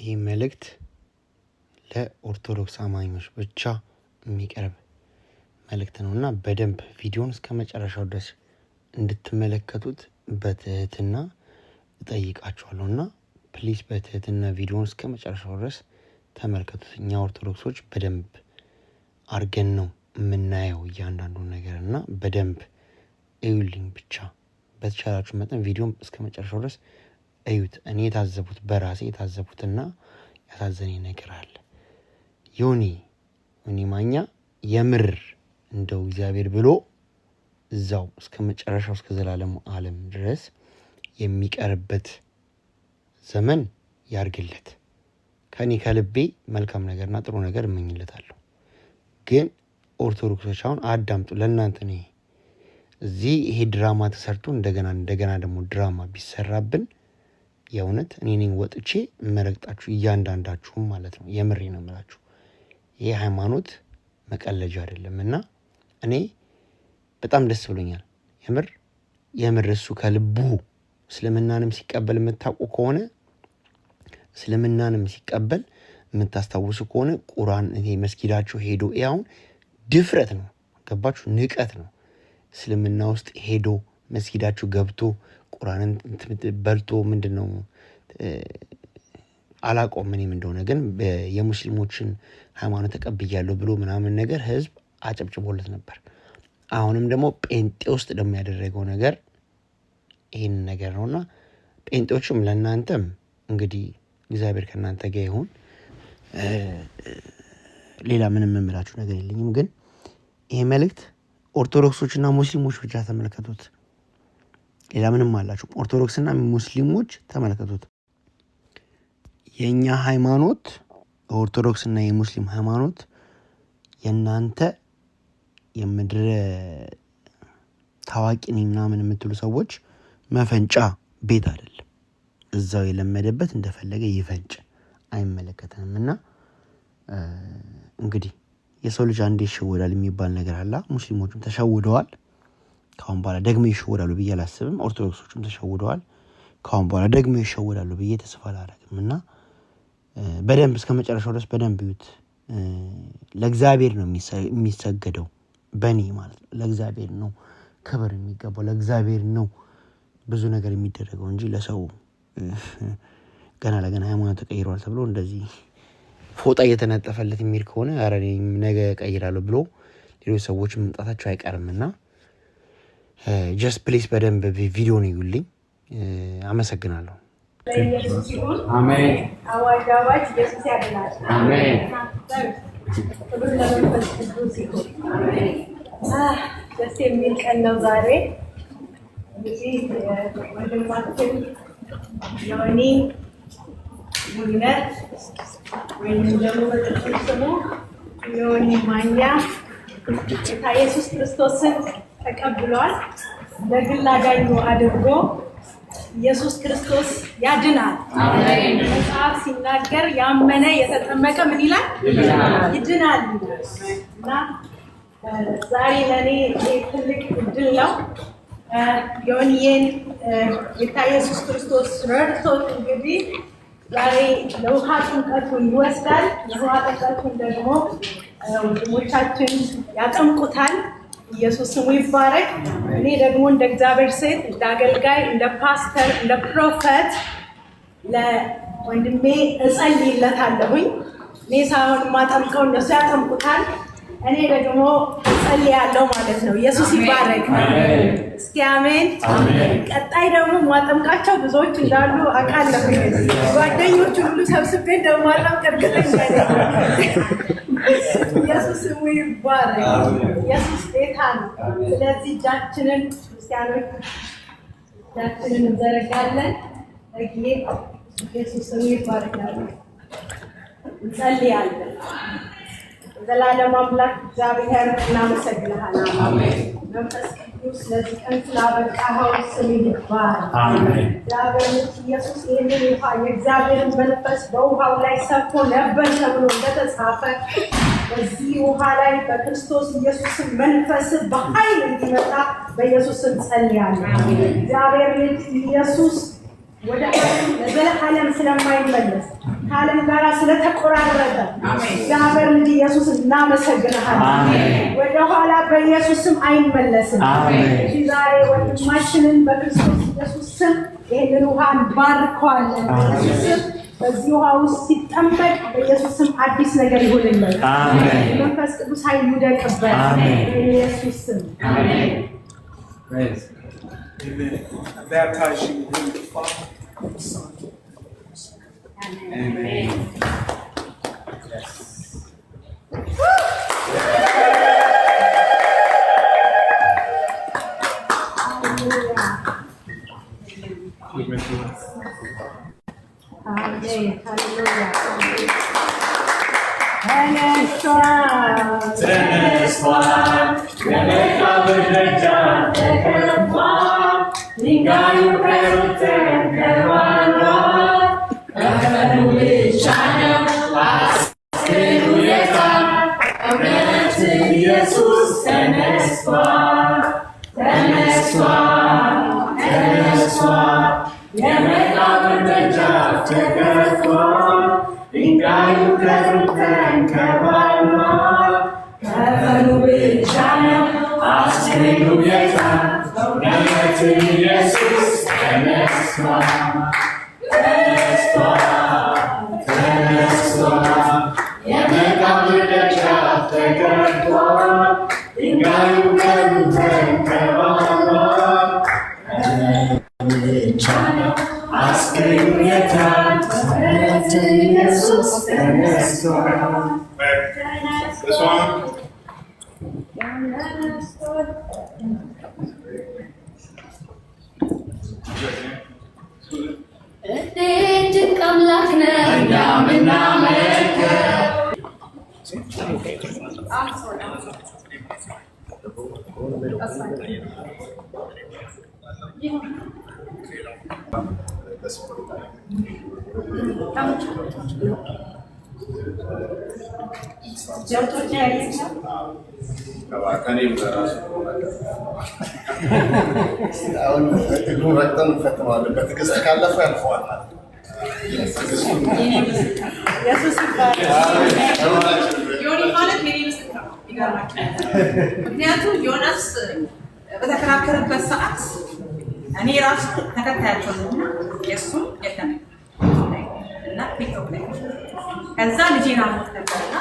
ይህ መልእክት ለኦርቶዶክስ አማኞች ብቻ የሚቀርብ መልእክት ነው እና በደንብ ቪዲዮን እስከ መጨረሻው ድረስ እንድትመለከቱት በትህትና እጠይቃችኋለሁ እና please በትህትና ቪዲዮን እስከ መጨረሻው ድረስ ተመልከቱት። እኛ ኦርቶዶክሶች በደንብ አርገን ነው የምናየው እያንዳንዱን ነገር እና በደንብ እዩልኝ። ብቻ በተቻላችሁ መጠን ቪዲዮን እስከ መጨረሻው ድረስ እዩት። እኔ የታዘቡት በራሴ የታዘቡትና ያሳዘነኝ ነገር አለ። ዮኒ ዮኒ ማኛ የምር እንደው እግዚአብሔር ብሎ እዛው እስከ መጨረሻው እስከ ዘላለሙ ዓለም ድረስ የሚቀርበት ዘመን ያርግለት። ከኔ ከልቤ መልካም ነገርና ጥሩ ነገር እመኝለታለሁ። ግን ኦርቶዶክሶች አሁን አዳምጡ፣ ለእናንተ ነው። እዚህ ይሄ ድራማ ተሰርቶ እንደገና እንደገና ደግሞ ድራማ ቢሰራብን የእውነት እኔ ነኝ ወጥቼ እመረግጣችሁ እያንዳንዳችሁም ማለት ነው። የምሬ ነው የምላችሁ። ይሄ ሃይማኖት መቀለጃ አይደለም እና እኔ በጣም ደስ ብሎኛል። የምር የምር እሱ ከልቡ እስልምናንም ሲቀበል የምታውቁ ከሆነ፣ እስልምናንም ሲቀበል የምታስታውሱ ከሆነ፣ ቁርአን ይሄ መስጊዳቸው ሄዶ፣ አሁን ድፍረት ነው፣ ገባችሁ? ንቀት ነው። እስልምና ውስጥ ሄዶ መስጊዳቸው ገብቶ ቁርአንን በልቶ ምንድን ነው አላውቀውም እኔም እንደሆነ፣ ግን የሙስሊሞችን ሃይማኖት ተቀብያለሁ ብሎ ምናምን ነገር ህዝብ አጨብጭቦለት ነበር። አሁንም ደግሞ ጴንጤ ውስጥ ደግሞ ያደረገው ነገር ይህንን ነገር ነው እና ጴንጤዎችም ለእናንተም እንግዲህ እግዚአብሔር ከእናንተ ጋር ይሁን። ሌላ ምንም የምላችሁ ነገር የለኝም። ግን ይሄ መልእክት ኦርቶዶክሶችና ሙስሊሞች ብቻ ተመልከቱት። ሌላ ምንም አላችሁ። ኦርቶዶክስና ሙስሊሞች ተመልከቱት። የእኛ ሃይማኖት፣ ኦርቶዶክስና የሙስሊም ሃይማኖት የእናንተ የምድር ታዋቂ ነኝ ምናምን የምትሉ ሰዎች መፈንጫ ቤት አይደለም። እዛው የለመደበት እንደፈለገ ይፈንጭ፣ አይመለከተንም። እና እንግዲህ የሰው ልጅ አንዴ ይሸወዳል የሚባል ነገር አለ። ሙስሊሞቹም ተሸውደዋል። ከአሁን በኋላ ደግሞ ይሸወዳሉ ብዬ አላስብም። ኦርቶዶክሶቹም ተሸውደዋል። ከአሁን በኋላ ደግሞ ይሸወዳሉ ብዬ ተስፋ አላደርግም። እና በደንብ እስከ መጨረሻው ድረስ በደንብ እዩት። ለእግዚአብሔር ነው የሚሰገደው፣ በእኔ ማለት ነው። ለእግዚአብሔር ነው ክብር የሚገባው፣ ለእግዚአብሔር ነው ብዙ ነገር የሚደረገው እንጂ ለሰው ገና ለገና ሃይማኖት ተቀይሯል ተብሎ እንደዚህ ፎጣ እየተነጠፈለት የሚሄድ ከሆነ ኧረ እኔም ነገ እቀይራለሁ ብሎ ሌሎች ሰዎች መምጣታቸው አይቀርም። እና just please በደንብ ቪዲዮን እዩልኝ። አመሰግናለሁ። ለኢየሱስ ይሁን። አሜን። አዋጅ አዋጅ፣ ኢየሱስ ያድናል። አሜን። ክብር ለመንፈስ ቅዱስ ይሁን። ደስ የሚል ቀን ነው ዛሬ። እንግዲህ ወንድማችን ዮኒ ሙሉነህ ወይም ደግሞ በቅጽል ስሙ ዮኒ ማኛ ጌታ ኢየሱስ ክርስቶስን ተቀብሏል። በግል አዳኙ አድርጎ። ኢየሱስ ክርስቶስ ያድናል። መጽሐፍ ሲናገር ያመነ የተጠመቀ ምን ይላል? ይድናል። እና ዛሬ ለእኔ ይሄ ትልቅ እድል ነው። ዮኒዬን ጌታ ኢየሱስ ክርስቶስ ረድቶት እንግዲህ ዛሬ ለውሃ ጥምቀቱን ይወስዳል። የውሃ ጥምቀቱን ደግሞ ወንድሞቻችን ያጠምቁታል። ኢየሱስ ስሙ ይባረክ። እኔ ደግሞ እንደ እግዚአብሔር ሴት፣ እንደ አገልጋይ፣ እንደ ፓስተር፣ እንደ prophet ለወንድሜ እጸልይለታለሁኝ። እኔ ሳይሆን የማጠምቀው እነሱ ያጠምቁታል። እኔ ደግሞ እጸልያለሁ ማለት ነው። ኢየሱስ ይባረክ። እስኪ አሜን። ቀጣይ ደግሞ ማጠምቃቸው ብዙዎች እንዳሉ አውቃለሁ። ጓደኞቹ ሁሉ ሰብስቤ እንደማጠምቅ እርግጠኛ ነኝ። ኢየሱስ ስሙ ይባረክ። ኢየሱስ ጌታ ነው። ስለዚህ እጃችንን ክርስቲያኖች እጃችንን እንዘረጋለን። በጊዜ ኢየሱስ ስሙ ይባረክ። እንጸልያለን። ዘላለም አምላክ እግዚአብሔር እናመሰግንሃለን። መንፈስ ቅዱስ ለዚህ ቀን ስላበቃኸው ስም ይባረክ። እግዚአብሔር ልጅ ኢየሱስ ይህንን ውሃ የእግዚአብሔርን መንፈስ በውሃው ላይ ሰፍፎ ነበር ተብሎ እንደተጻፈ በዚህ ውሃ ላይ በክርስቶስ ኢየሱስን መንፈስ በኃይል እንዲመጣ በኢየሱስ ስም ጸልያለሁ። እግዚአብሔር ልጅ ኢየሱስ ወደ ዓለም ለዘላለም ስለማይመለስ፣ ከዓለም ጋር ስለተቆራረጠ እግዚአብሔር ልጅ ኢየሱስ እናመሰግንሃለን። ወደ ኋላ በኢየሱስ ስም አይመለስም። እዚህ ዛሬ ወንድማችንን በክርስቶስ ኢየሱስ ስም ይህንን ውሃ እንባርከዋለን። በኢየሱስ ስም በዚህ ውሃ ውስጥ ሲጠመቅ በኢየሱስ ስም አዲስ ነገር ይሁንለት። መንፈስ ቅዱስ ኃይል ይውደቅበት በኢየሱስ ስም። Amen. I baptize you in the name of the Father, the Son, and the Holy Spirit. Amen. Yes. አሜን። ሃሌሉያ። ተነስቷል። ተነስቷል፣ የመቃብር ደጃፍ ተከፍቷል፣ ድንጋዩ ከሩቅ ተንከባሏል። ከፈኑ ብቻ ነው አስክሬኑ የታል? እውነት ኢየሱስ ተነስቷል፣ ተነስቷል፣ ተነስቷል። የመቃብር ደጃፍ ተከፍቷል፣ ድንጋዩ ከሩቅ ተንከባሏል። ከፈኑ ብቻ ነው አስክሬኑ የታል? እውነት ኢየሱስ ተነስቷል፣ ተነስቷል፣ ተነስቷል። የመቃብር ደጃፍ ተከፍቷል፣ ድንጋዩ ከሩቅ ተንከባሏል። ከፈኑ ብቻ ነው አስክሬኑ የታል? እውነት ኢየሱስ ተነስቷል። This one? ተነስቷል። እንዴት ድንቅ አምላክ ነህ! እኛም እናመልከው። I'm sorry. That's fine. ከእኔም ለራሱ አሁን እግሩን ረግጠን እንፈትነዋለን። በትዕግስት ካለፈው ያልፈዋል ማለት ነው። ኢየሱስ ይባረክ። ዮኒ ማለት የኔ ምስክር ነው። ይገርማችኋል። ምክንያቱም ዮናስ በተከራከረበት ሰዓት እኔ ራሱ ተከታያቸው ነው እና የእሱም የለም እና ቲክቶክ ላይ ከዛ ልጄን አሞት ነበርና